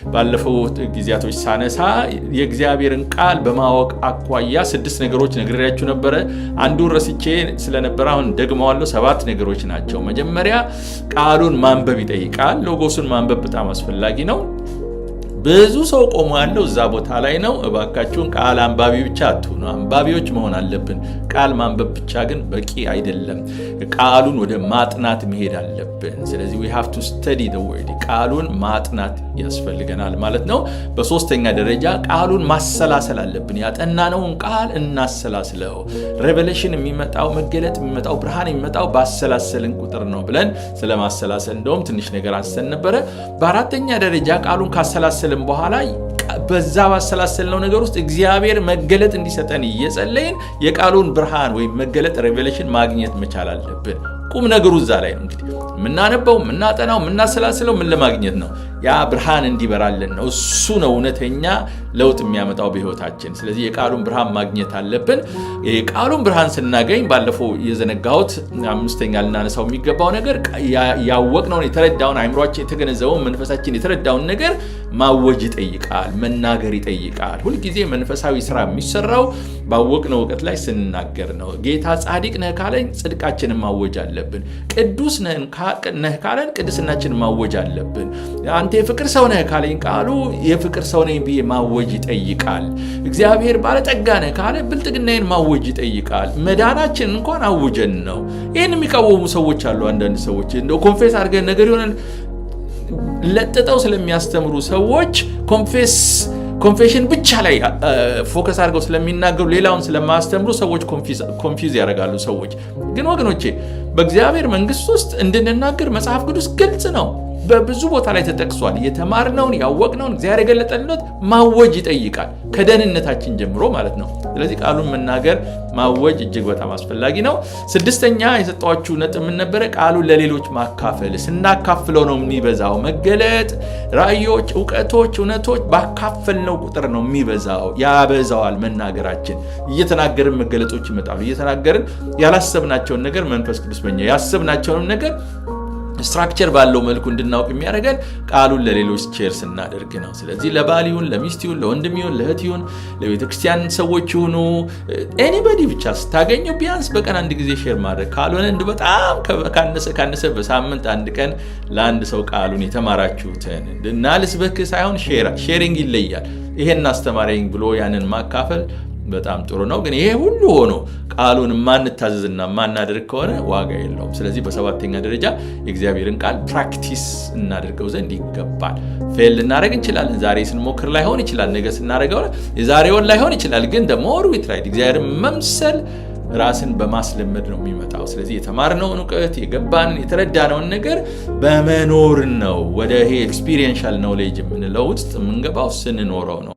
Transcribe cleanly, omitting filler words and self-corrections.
ባለፈው ጊዜያቶች ሳነሳ የእግዚአብሔርን ቃል በማወቅ አኳያ ስድስት ነገሮች ነግሬያችሁ ነበረ። አንዱን ረስቼ ስለነበረ አሁን ደግመዋለሁ። ሰባት ነገሮች ናቸው። መጀመሪያ ቃሉን ማንበብ ይጠይቃል። ሎጎሱን ማንበብ በጣም አስፈላጊ ነው። ብዙ ሰው ቆሞ ያለው እዛ ቦታ ላይ ነው። እባካችሁን ቃል አንባቢ ብቻ አትሁኑ፣ አንባቢዎች መሆን አለብን። ቃል ማንበብ ብቻ ግን በቂ አይደለም። ቃሉን ወደ ማጥናት መሄድ አለብን። ስለዚህ we have to study the word፣ ቃሉን ማጥናት ያስፈልገናል ማለት ነው። በሶስተኛ ደረጃ ቃሉን ማሰላሰል አለብን። ያጠናነውን ቃል እናሰላስለው። Revelation የሚመጣው፣ መገለጥ የሚመጣው፣ ብርሃን የሚመጣው ባሰላሰልን ቁጥር ነው ብለን ስለ ማሰላሰል እንደውም ትንሽ ነገር አንስተን ነበረ። በአራተኛ ደረጃ ቃሉን ካሰላሰልን በኋላ በዛ ባሰላሰልነው ነገር ውስጥ እግዚአብሔር መገለጥ እንዲሰጠን እየጸለይን የቃሉን ብርሃን ወይም መገለጥ revelation ማግኘት መቻል አለብን። ቁም ነገሩ እዛ ላይ ነው። እንግዲህ የምናነበው፣ የምናጠናው፣ የምናሰላስለው ምን ለማግኘት ነው? ያ ብርሃን እንዲበራልን ነው። እሱ ነው እውነተኛ ለውጥ የሚያመጣው በህይወታችን። ስለዚህ የቃሉን ብርሃን ማግኘት አለብን። የቃሉን ብርሃን ስናገኝ ባለፈው የዘነጋሁት አምስተኛ ልናነሳው የሚገባው ነገር ያወቅነውን፣ የተረዳውን፣ አእምሯችን የተገነዘበውን፣ መንፈሳችን የተረዳውን ነገር ማወጅ ይጠይቃል፣ መናገር ይጠይቃል። ሁልጊዜ መንፈሳዊ ስራ የሚሰራው ባወቅነው እውቀት ላይ ስንናገር ነው። ጌታ ጻድቅ ነህ ካለኝ ጽድቃችንን ማወጅ አለብን። ቅዱስ ነህ ካለን ቅድስናችንን ማወጅ አለብን። አንተ የፍቅር ሰው ነህ ካለኝ ቃሉ የፍቅር ሰው ነኝ ብዬ ማወጅ ይጠይቃል። እግዚአብሔር ባለጠጋ ነህ ካለ ብልጥግናዬን ማወጅ ይጠይቃል። መዳናችን እንኳን አውጀን ነው። ይህን የሚቃወሙ ሰዎች አሉ። አንዳንድ ሰዎች እንደው confess አድርገን ነገር ይሆናል ለጥጠው ስለሚያስተምሩ ሰዎች፣ confession ብቻ ላይ focus አድርገው ስለሚናገሩ፣ ሌላውን ስለማያስተምሩ ሰዎች confuse ያደርጋሉ። ሰዎች ግን ወገኖቼ፣ በእግዚአብሔር መንግስት ውስጥ እንድንናገር መጽሐፍ ቅዱስ ግልጽ ነው። በብዙ ቦታ ላይ ተጠቅሷል። የተማርነውን፣ ያወቅነውን፣ እግዚአብሔር የገለጠልን ማወጅ ይጠይቃል፣ ከደህንነታችን ጀምሮ ማለት ነው። ስለዚህ ቃሉን መናገር፣ ማወጅ እጅግ በጣም አስፈላጊ ነው። ስድስተኛ የሰጠኋችሁ ነጥብ ምን ነበረ? ቃሉን ለሌሎች ማካፈል። ስናካፍለው ነው የሚበዛው። መገለጥ፣ ራእዮች፣ እውቀቶች፣ እውነቶች ባካፈልነው ቁጥር ነው የሚበዛው። ያበዛዋል መናገራችን። እየተናገርን መገለጦች ይመጣሉ። እየተናገርን ያላሰብናቸውን ነገር መንፈስ ቅዱስ በኛ ያሰብናቸውንም ነገር structure ባለው መልኩ እንድናውቅ የሚያደርገን ቃሉን ለሌሎች share ስናደርግ ነው። ስለዚህ ለባል ይሁን፣ ለሚስት ይሁን፣ ለወንድም ይሁን፣ ለእህት ይሁን፣ ለቤተ ክርስቲያን ሰዎች ይሁኑ፣ anybody ብቻ ስታገኘው ቢያንስ በቀን አንድ ጊዜ share ማድረግ፣ ካልሆነ እንደ በጣም ካነሰ ካነሰ በሳምንት አንድ ቀን ለአንድ ሰው ቃሉን የተማራችሁትን እና ልስበክ ሳይሆን sharing ይለያል። ይሄን አስተማረኝ ብሎ ያንን ማካፈል በጣም ጥሩ ነው። ግን ይሄ ሁሉ ሆኖ ቃሉን የማንታዘዝና የማናደርግ ከሆነ ዋጋ የለውም። ስለዚህ በሰባተኛ ደረጃ የእግዚአብሔርን ቃል practice እናደርገው ዘንድ ይገባል። Fail ልናደርግ እንችላለን። ዛሬ ስንሞክር ላይሆን ይችላል። ነገ ስናደርገው የዛሬውን ላይሆን ይችላል። ግን the more we try፣ እግዚአብሔርን መምሰል ራስን በማስለመድ ነው የሚመጣው። ስለዚህ የተማርነውን እውቀት፣ የገባንን፣ የተረዳነውን ነገር በመኖር ነው ወደ ይሄ experiential knowledge የምንለው ውስጥ የምንገባው፣ ስንኖረው ነው።